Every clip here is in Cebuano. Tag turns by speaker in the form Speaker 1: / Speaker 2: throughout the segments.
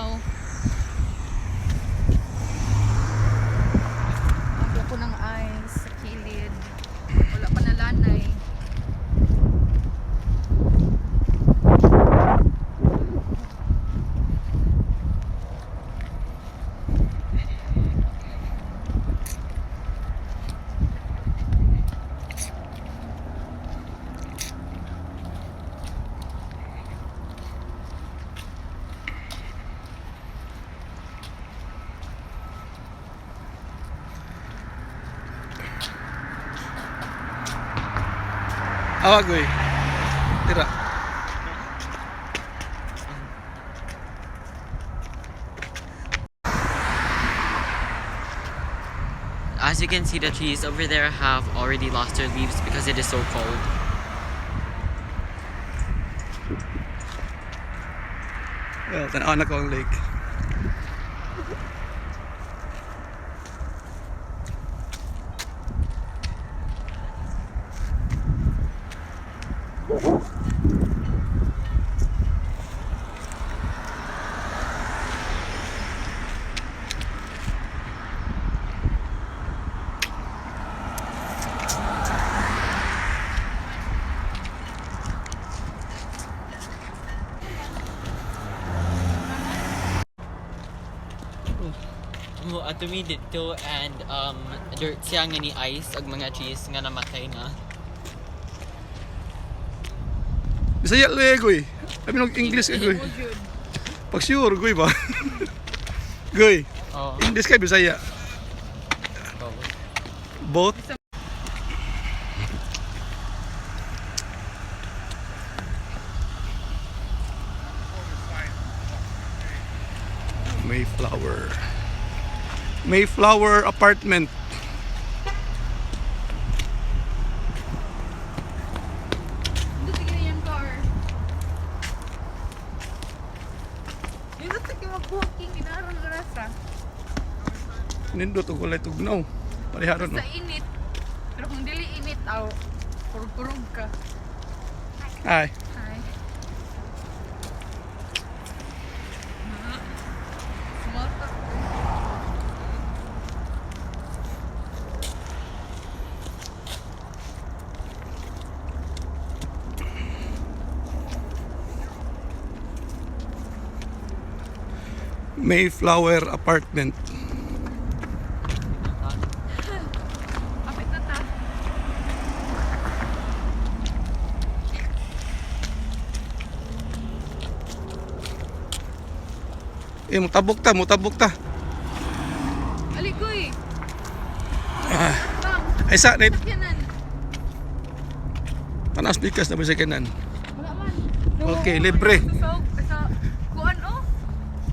Speaker 1: Snow. Lagyan ko ng ice sa kilid. Wala pa nalanay.
Speaker 2: Awag oy. Tira.
Speaker 3: As you can see, the trees over there have already lost their leaves because it is so cold.
Speaker 2: Well, tan-aw na ko ang lake.
Speaker 3: Mo ato mi didto and dirt siya nga ni ice ug mga trees nga namatay na.
Speaker 2: Bisaya lagi goy. I mean, English ka goy. Pag sure goy ba? Goy.
Speaker 3: Oh.
Speaker 2: English kay Bisaya. Both. Mayflower. Mayflower Apartment.
Speaker 1: Dito tignan yung car. Dito tignan mag-walking. Kinarang grasa.
Speaker 2: Nindot og walay tugnaw. Pareharon no.
Speaker 1: Sa init. Pero kung dili init, aw, kurug-kurug ka.
Speaker 2: Ay,
Speaker 1: Hi. Small talk.
Speaker 2: Mayflower Apartment.
Speaker 1: Kapit na ta.
Speaker 2: Eh, mutabok ta, mutabok ta.
Speaker 1: Aligoy! Bang!
Speaker 2: Ay sa, na
Speaker 1: Sakyanan!
Speaker 2: tanas pikas na ba sa kanan?
Speaker 1: Wala man.
Speaker 2: Okay, libre.
Speaker 1: Sa, sa, kuan oh.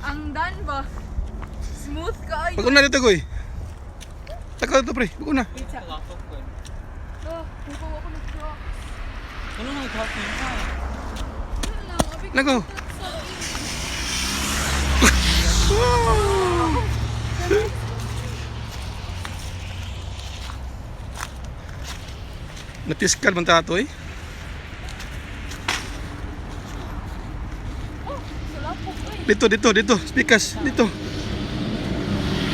Speaker 1: Ang dan ba? Smooth ka ay.
Speaker 2: Pag una dito, goy. Takaw dito, pre. Pag una.
Speaker 1: Wait, Oh, kuko ako ng Crocs.
Speaker 3: Ano nang coffee?
Speaker 1: Wala lang, abi ko
Speaker 2: Lago.
Speaker 1: sa init.
Speaker 2: Natiskal man tato eh.
Speaker 1: Oh, sulapok oy.
Speaker 2: Dito, dito, dito. Spikas, dito.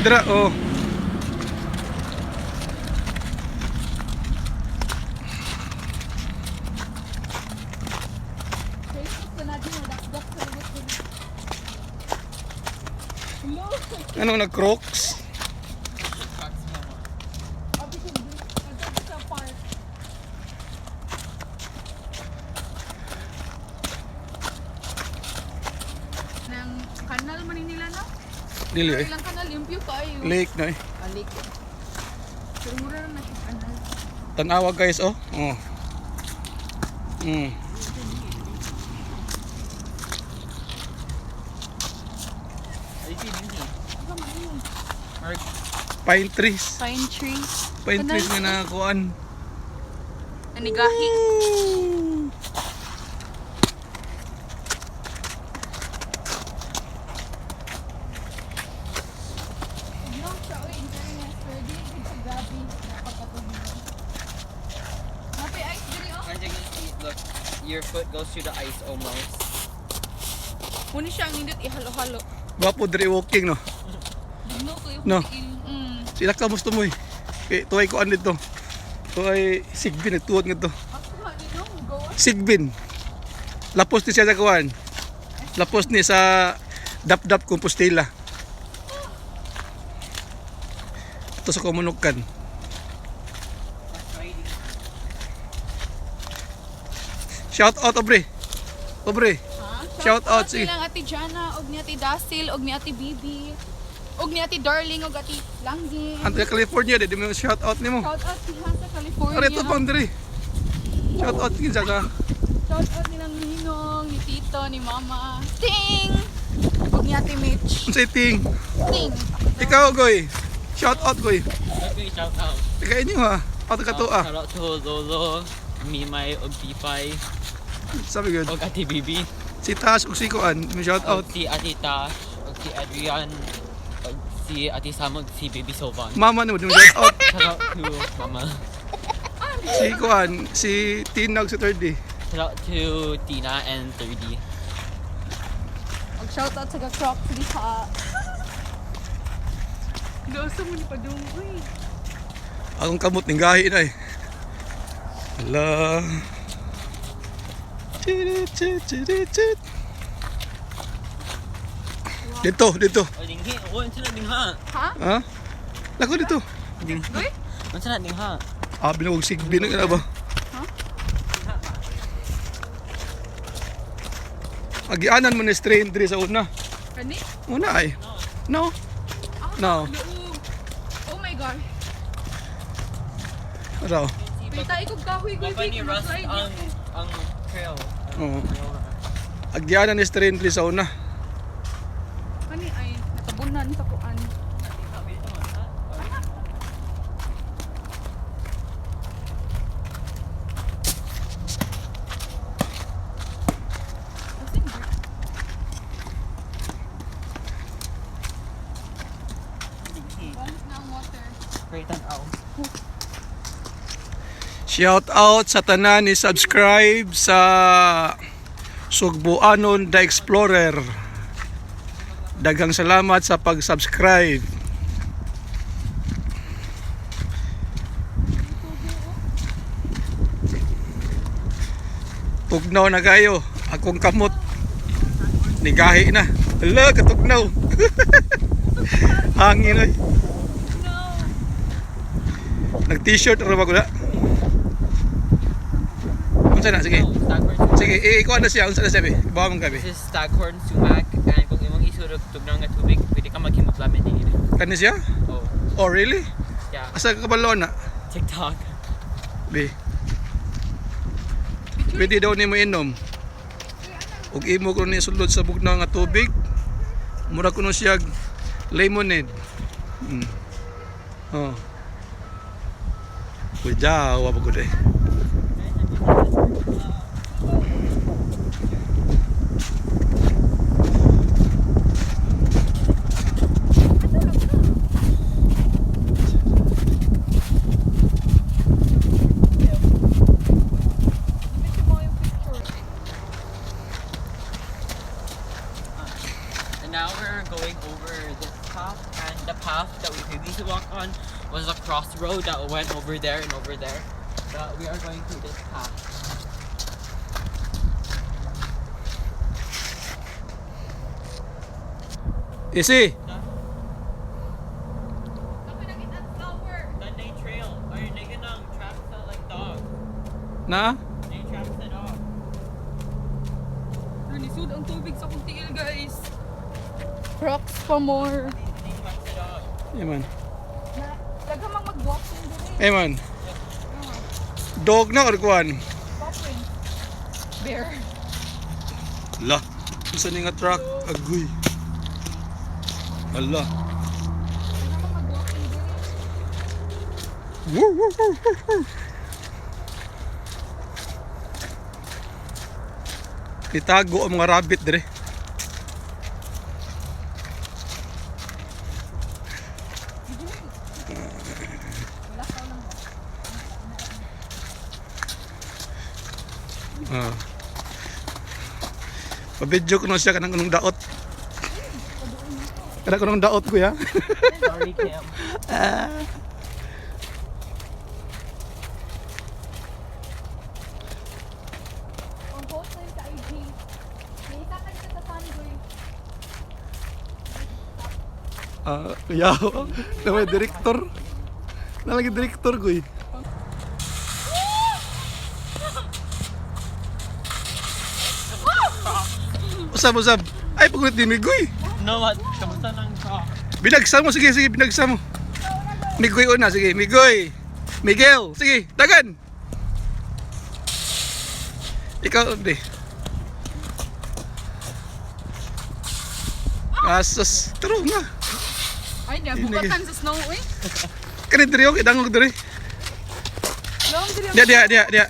Speaker 2: Dira, oh.
Speaker 1: Facebook na natin mo dakdak sa libot ko. Hello.
Speaker 2: Ano, nag-crocs?
Speaker 1: Abi ko dito sa park. Nang kanal man ni nila no?
Speaker 2: Dili eh.
Speaker 1: Ilang kanal limpyo kaayo.
Speaker 2: Lake na eh.
Speaker 1: Alik. Pero mura na siya kanal.
Speaker 2: Tanawa guys, oh. Oh. Pine trees.
Speaker 1: Pine trees.
Speaker 2: Pine trees nga nakakuan.
Speaker 1: Nanigahi. No, siya, oy, in fairness, pero dili gid siya grabe na pagkatugnaw. Napay ice diri oh.
Speaker 3: As you can see, look, your foot goes through the ice almost.
Speaker 1: Muni siya ang nindot ihalo-halo.
Speaker 2: Gwapo diri walking, no.
Speaker 1: No, ko yung
Speaker 2: No.
Speaker 1: tiil.
Speaker 2: Sila ka gusto mo eh. Kay tuway ko dito. Tuway sigbin nagtuot ngadto.
Speaker 1: Ako nga, no, go.
Speaker 2: Sigbin. Lapos ni siya sa kuan. Lapos ni sa Dapdap Compostela. Ito sa Kumunukan. Shout out, Obre. Obre.
Speaker 1: Ha?
Speaker 2: Shout out, sige.
Speaker 1: Silang Ate Jana, og ni Ate Dasil, og ni Ate Bibi, og ni Ate Darling, og Ate Langgi.
Speaker 2: Ang taga California, di mo shout out nimo.
Speaker 1: Shout out diha sa California.
Speaker 2: Are ito pang diri. Shout out kinsa ka.
Speaker 1: Shout out nilang Ninong, ni Tito, ni Mama. Ting! Og ni Ate Mitch.
Speaker 2: Unsay ting?
Speaker 1: Ting!
Speaker 2: Ikaw, Goy. Shout out, Goy.
Speaker 3: Okay, shout out.
Speaker 2: Taga inyo ha. Ato ka to ah.
Speaker 3: Shout out to Lolo, Mimay, og Pipay,
Speaker 2: Sabi good.
Speaker 3: og Ate Bibi,
Speaker 2: Si Tash ug si Kuan, may shout out.
Speaker 3: og si Ate Tash, og si Adrian, og si Ate Sam, og si Baby Sovan.
Speaker 2: Mama nimo, may shout out.
Speaker 3: Shout out to Mama.
Speaker 2: Si Kuan, si Tinag, si 30.
Speaker 3: Shout out to Tina and 30.
Speaker 1: Og shout out sa ga-Crocs diha. Dosa mo ni Padung. Uy.
Speaker 2: Akong kamot ning gahi na eh. Ala. Chirit, chirit, chirit, chirit. Dito, dito.
Speaker 3: Oh, dinghi. Oh, unsa na dingha?
Speaker 1: Ha?
Speaker 2: Ha? Lako dito.
Speaker 3: Dinghi.
Speaker 1: Uy?
Speaker 3: Unsa na dingha?
Speaker 2: Ah, binuog sigbin na ba? Agianan mo ni strain diri sa una.
Speaker 1: Kani?
Speaker 2: Una ay. No.
Speaker 1: Ah,
Speaker 2: No.
Speaker 1: Luog. Oh my God.
Speaker 2: Ano?
Speaker 1: Pita ikog kahoy ko.
Speaker 3: Baba ni Rust ang trail.
Speaker 2: Oo. Agianan ni strain diri sa una.
Speaker 1: Kani ay natabunan sa kuan. Asin ba? Balik na ang water.
Speaker 3: Great and out.
Speaker 2: Shout out sa tanan ni subscribe sa Sugbuanon The Explorer. Daghang salamat sa pag-subscribe. Tugnaw na kayo. Akong kamot. Nigahi na. Hala, katugnaw. Hangin ay.
Speaker 1: No.
Speaker 2: Nag-t-shirt ra ba ko na? Unsa na? Sige.
Speaker 3: Oh, staghorn.
Speaker 2: Sige, ikuha na siya. Unsa na siya, be? Bawa mong gabi.
Speaker 3: This is staghorn sumac and kung imong isurog tugnaw nga tubig, pwede ka maghimog lemonade.
Speaker 2: Kani siya?
Speaker 3: Oh,
Speaker 2: Oh, really?
Speaker 3: yeah.
Speaker 2: Asa ka kabalo na?
Speaker 3: TikTok.
Speaker 2: Be. Pwede daw nimo inom. Ug imo kuno ni sulod sa bugnaw nga tubig. Mura kuno siya lemonade. Oh. Kujawa pa gud eh.
Speaker 1: Picture mo yung picture.
Speaker 3: And now we're going over this path, and the path that we previously walked on was a crossroad that went over there and over there. But we are going through this path.
Speaker 2: Easy.
Speaker 1: Ako nagit ang flower.
Speaker 3: Sunday trail. Or nigga nang tracks the like dog.
Speaker 2: Na?
Speaker 3: They tracks the dog.
Speaker 1: Nisud ang tubig sa kong tiil, guys. Crocs pa more.
Speaker 3: They tracks the dog.
Speaker 2: Eman.
Speaker 1: Na, daghang mang mag-walking diri.
Speaker 2: Eman. Dog na or kuan?
Speaker 1: Popping. Bear.
Speaker 2: La. Unsa ni nga truck? Agoy. Ala.
Speaker 1: Daghang mang mag-walking diri.
Speaker 2: Woo, woo, woo, woo, woo. Nitago ang mga rabbit dire.
Speaker 1: Wala ka lang ba?
Speaker 2: Ah. Pabidyo ko na siya kanang anong daot. Kada ko nang daot ko ya.
Speaker 3: Sorry, Kim.
Speaker 2: Ah.
Speaker 1: Ang post na yun sa IG. May isa ka dito sa Sunday.
Speaker 2: Ah, yaw. Na may director. Nalagi director ko eh. Usab, usab. Ay, pagulit din, Migoy.
Speaker 3: No, what? Kamusta nang ka?
Speaker 2: Binagsa mo, sige, sige, binagsa mo. Migoy una, sige, Migoy. Miguel, sige, dagan. Ikaw, hindi. Asas, taro na.
Speaker 1: Ay, nabukatan sa snow eh.
Speaker 2: Kani diri okay, dangog diri.
Speaker 1: Long diri.
Speaker 2: Dia, dia, dia, dia.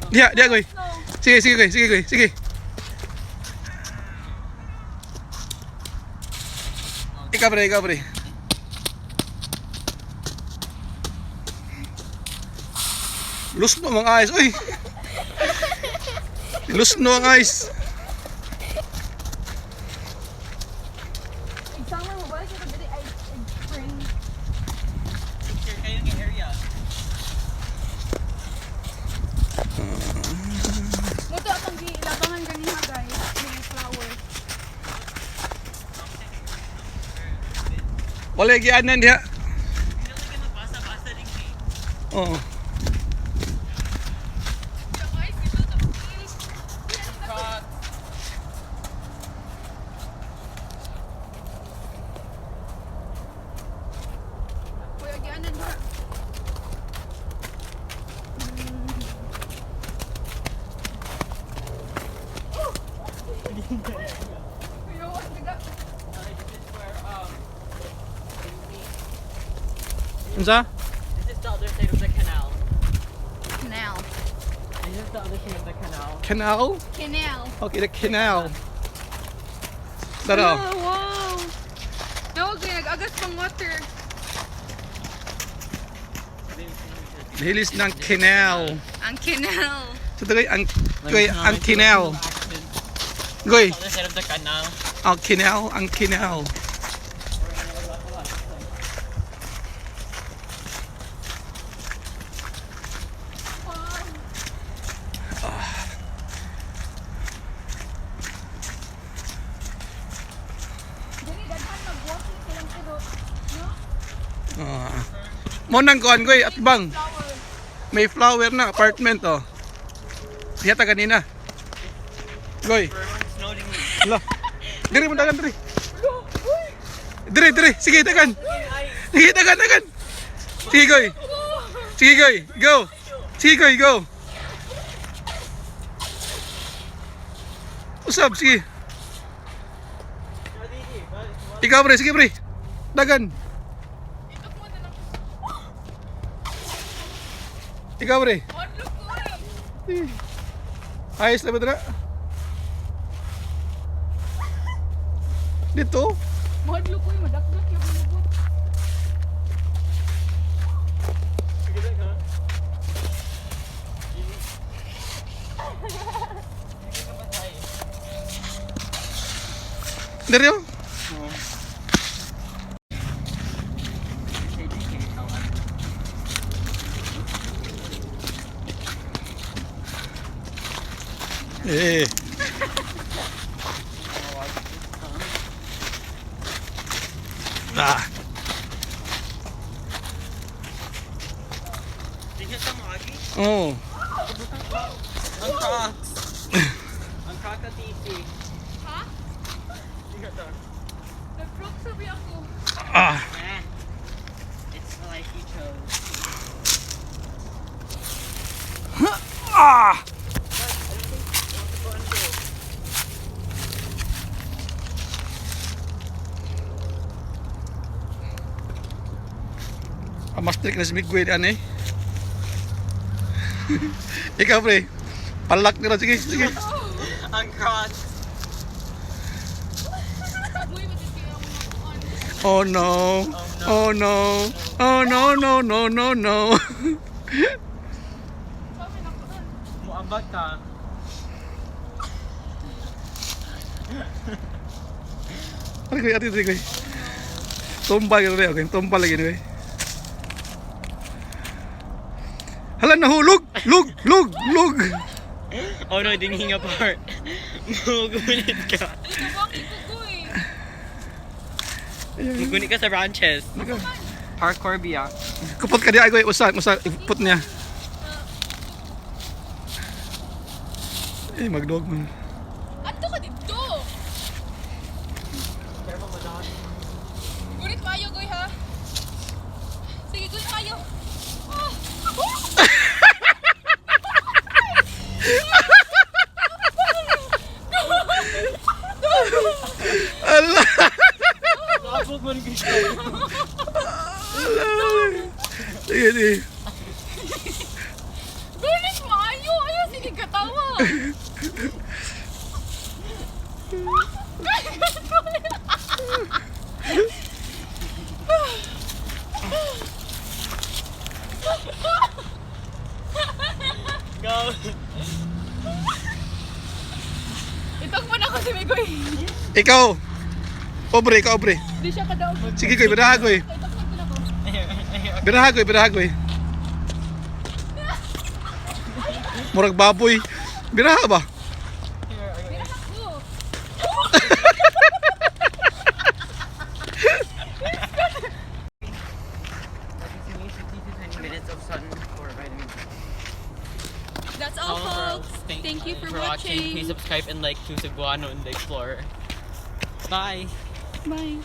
Speaker 2: Dia, dia, goy.
Speaker 1: Snow.
Speaker 2: Sige, sige, goy, sige, goy, sige. Ikaw, pre, ikaw, pre. Lusno mga ayos, uy. Lusno ang ice.
Speaker 1: Summer mo ba siya diri ay spring.
Speaker 3: Picture kayo ng area.
Speaker 1: Muto atong gilabangan ganiha guys, may flower.
Speaker 2: Wala gianan diha.
Speaker 3: Hindi na magbasa-basa din eh.
Speaker 2: Oo.
Speaker 1: Guys, dito sa
Speaker 3: Crocs.
Speaker 1: Kuya gianan diha. Kuya, ang daga.
Speaker 3: Okay, this is where,
Speaker 2: Unsa?
Speaker 3: this is the other side of the canal.
Speaker 1: Canal.
Speaker 3: This is the other side of the canal.
Speaker 2: Canal?
Speaker 1: Canal.
Speaker 2: Okay, the canal. Tara.
Speaker 1: Oh, wow. Nawag kayo, nag-agas pang water.
Speaker 2: Hilis ng canal.
Speaker 1: Ang canal.
Speaker 2: So tagay ang goy ang canal. Goy,
Speaker 3: The other side of the canal.
Speaker 2: ang canal, ang canal.
Speaker 1: Wow. Dili daghan mag-walking silang pero no?
Speaker 2: Ah. Mo nang kuan goy at bang
Speaker 1: Flower.
Speaker 2: may flower na apartment oh. Diha ta kanina. Goy,
Speaker 3: Snowing.
Speaker 2: hala. Diri mo dagan diri. Diri diri, sige dagan. Sige dagan dagan. Sige goy. Sige goy, go. Sige goy, go. Usab, sige. Ikaw pre, sige pre. Dagan.
Speaker 1: Itok mo na lang.
Speaker 2: Ikaw pre.
Speaker 1: Madlok ko eh.
Speaker 2: Ayos na ba dira? Dito.
Speaker 1: Madlok ko eh, madakdak yung lubot.
Speaker 2: Diri oh. Eh. Ah.
Speaker 3: Did you some Augie?
Speaker 2: Oh.
Speaker 3: Ang Crocs. Ang Crocs at easy.
Speaker 1: Ha? Nag-croc sabi ako.
Speaker 2: Ah.
Speaker 3: Eh, it's like you chose.
Speaker 2: Ah. Ah, mas trick na si Miguel ano eh. Ikaw pre. Palak nila sige, sige.
Speaker 3: Ang Crocs.
Speaker 1: Uy, matindi ang mga kuan.
Speaker 2: Oh no. Oh no. Oh no no no no no.
Speaker 1: Sabi na kuan.
Speaker 3: Muambag ka.
Speaker 2: Ano ko ate ate ko. Tumba gyud okay, tumba lagi ni. Hala, nahulog! Lug, lug, lug.
Speaker 3: Oh no, dinghinga part. Mugunit ka.
Speaker 1: Ito ba ang ikugoy?
Speaker 3: Mugunit ka sa branches. Parkour biya.
Speaker 2: Kupot ka di ay, usa, usa ipot niya. Eh, magdog man.
Speaker 1: Adto ka dito.
Speaker 3: Careful, madon.
Speaker 1: Gunit maayo, Goy, ha? Sige, gunit maayo. Ah!
Speaker 2: Ala!
Speaker 3: Labog man gusto.
Speaker 2: Ala! Sige, sige.
Speaker 1: Gunit maayo! Ayaw, sige, katawa.
Speaker 3: Go.
Speaker 1: Itok mo na ako si Migoy.
Speaker 2: Ikaw. Obre, ikaw, obre.
Speaker 1: Di siya kadaog.
Speaker 2: Sige, koy, biraha, koy.
Speaker 1: Itok mo na ako.
Speaker 2: Biraha, koy, biraha, koy. Murag baboy. Biraha ba?
Speaker 1: Bira ako.
Speaker 3: You need 15 to 20 minutes of sun for vitamin D.
Speaker 1: That's all, folks. Thank you for watching.
Speaker 3: Please subscribe and like to Cebuano and the Explorer. Bye.
Speaker 1: Bye.